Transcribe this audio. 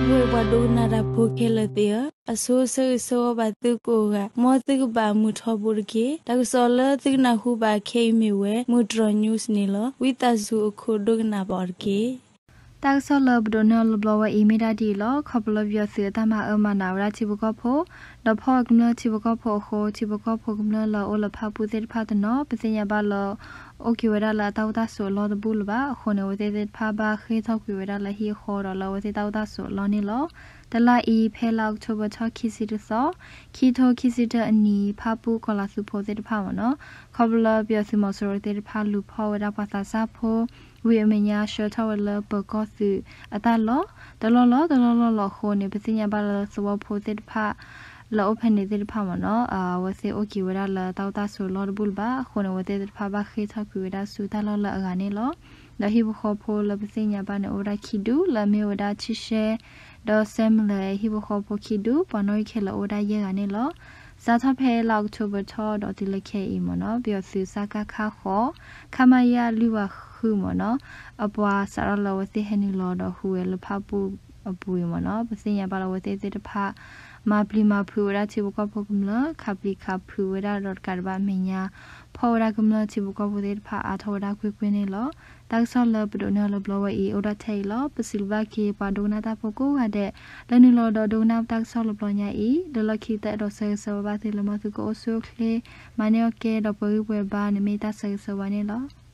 ပှဲၤပှၤဒိကနၣ်တၢ်ဖိခဲလၢာ်သ့ၣ်ဧၢ, အဆိဆၢဂ့ၤဆၢဝါဘၣ်သုကိးဂၤ, မ်သုကဘၣ်မုာ်ထီဘိတက့ၢ်. တၢ်ကစီၣ်လၢသုကနၢ်ဟူဘၣ်ခဲအံၤမ့ၢ်ဝဲ မုၢ်တြီၤ news န့ၣ်လီၤ. ဝံသးစူၤအခိၣ်ဒိကနၣ်ဘၣ်အီၤတက့ၢ်. တၢ်ကစီၣ်လၢပဒိးန့ၢ်အီၤလၢဘျီဝဲအံၤမ့ၢ်ဒၣ်ဒ်အံၤလီၤ. ခီဖျိလၢပယီၤသုးအတၢ်မၤအၢမၤနးဝဲဒၣ်ထံဖိကီၢ်ဖိ, ဒီးဖီၣ်ဝဲကမျၢၢ်ထံဖိကီၢ်ဖိအဃိ ထံဖိကီၢ်ဖိကမျၢၢ်လၢအအိၣ်လၢဖၣ်ပူၣ်သ့ၣ်တဖၣ်တနီၤ ပသ့ၣ်ညါဘၣ်လၢ အိၣ်က့ၤဝဲဒၣ်လၢအတၢ်အိၣ်တၢ်ဆိးအလီၢ်တဘူၣ်လၢၤဘၣ်. အဃိန့ၣ် အဝဲသ့ၣ်သ့ၣ်တဖၣ်ဘၣ်ဃ့ၢ်ထီၣ်ကွံာ်ဝဲဒၣ်လၢဟံၣ်အဃီ ဒီးလၢအဝဲသ့ၣ်တၢ်အိၣ်တၢ်ဆိးအလီၢ်န့ၣ်လီၤ. တလါအံၤ ဖဲလါအီးကထိဘၢၣ်ထီၣ်ခံဆံတသီ, ခံထိခံဆံတၢအနံၤ ဖၣ်ပူၣ်ကီၤလၤသူဖိသ့ၣ်တဖၣ်မ့ၢ်နီၤ, ခီဖျိလၢပယီၤသုးမီၤစိရိၤသ့ၣ်တဖၣ် လူၤဖီၣ်ဝဲဒၣ်ပှၤသးစၢ်ဖိ ဝံၤအမဲာ်ညါဆှၢထီၣ်ဝဲလၢပၢၤကီၢ်သုးအတၢ်လီၢ် တလီၢ်လီၢ်တလီၢ်လီၢ်လီၢ်အဃိန့ၣ် ပသ့ၣ်ညါဘၣ်လၢသဝီဖိသ့ၣ်တဖၣ် လၢအိၣ်ဖဲန့ၣ်သ့ၣ်တဖၣ်မ့ၢ်နီၤ, အဝဲသ့ၣ်အိၣ်က့ၤဝဲဒၣ်လၢတၢ်အိၣ်တၢ်ဆိးအလီၢ်တဘူၣ်လၢၤဘၣ်. အဃိန့ၣ် အဝဲသ့ၣ်သ့ၣ်တဖၣ်ဘၣ်ဃ့ၢ်ထီၣ်ကွံာ်ဝဲဒၣ်ဆူတၢ်လီၢ်လၢအဂၤန့ၣ်လီၤ. ဒီးဟံၣ်ဖိဃီဖိလၢပသ့ၣ်ညါဘၣ်န့ၣ် အိၣ်ဝဲဒၣ်ခံဒူၣ် လၢအမ့ၢ်ဝဲဒၣ်ထံရှဲ ဒီးစဲမလဲၤ ဟံၣ်ဖိဃီဖိခံဒူၣ် ပှၤနီၣ်ဂံၢ်ခဲလၢာ်အိၣ်ဝဲဒၣ်ယဲၢ်ဂၤန့ၣ်လီၤ. စးထီၣ်ဖဲလါအီးကထိဘၢၣ်ထီၣ်ဒီးတုၤလၢခဲအံၤမ့ၢ်နီၤ, ပယီၤသုးစကခ ဃိး ခမရ လွံၢ်ဝၤဃုမ့ၢ်နီၤ, အပှၤစးထီၣ်လၢအဝဲသ့ၣ်ဟဲနုာ်လီၤဒီးဟူးဝဲလၢဖၣ်ပူၣ်အပူၤအံၤမ့ၢ်နီၤ, ပသ့ၣ်ညါဘၣ်လၢအဝဲသ့ၣ်သ့ၣ်တဖၣ် မၤပျံၤမၤဖုးဝဲဒၣ်ထံဖိကီၢ်ဖိကမျၢၢ် ခးပျံၤခးဖုးဝဲဒၣ်ဒီးတကးဒံးဘၣ်အမဲာ်ညါ ဖီၣ်ဝဲဒၣ်ကမျၢၢ်ထံဖိကီၢ်ဖိသ့ၣ်တဖၣ်အါထီၣ်ဝဲဒၣ်ကွ့ၢ်ကွ့ၢ်န့ၣ်လီၤ. တၢ်ကစီၣ်လၢပဒိးန့ၢ်အီၤလၢဘျီဝဲအံၤ အိၣ်ဒၣ်ထဲအံၤလီၤ. ပစံးဘျုးဘၣ်က့ၤပှၤဒိကနၣ်တၢ်ဖိကိးဂၤဒဲး လၢနုာ်လီၤဒီးဒိကနၣ်တၢ်ကစီၣ်လၢဘျီညါအံၤ, လၢလီၢ်ခံကတၢၢ်အဲၣ်ဒိးဆၢဂ့ၤဆၢဝါဘၣ်သုလၢမ်သုကအိၣ်ဆူၣ်အိၣ်ချ့ မၤန့ၢ်အီၣ်ကဲ ဒီးပှဲၤဂံၢ်ပှဲၤဘါန့ၣ်မ့ၢ်တၢ်ဆၢဂ့ၤဆၢဝါန့ၣ်လီၤ.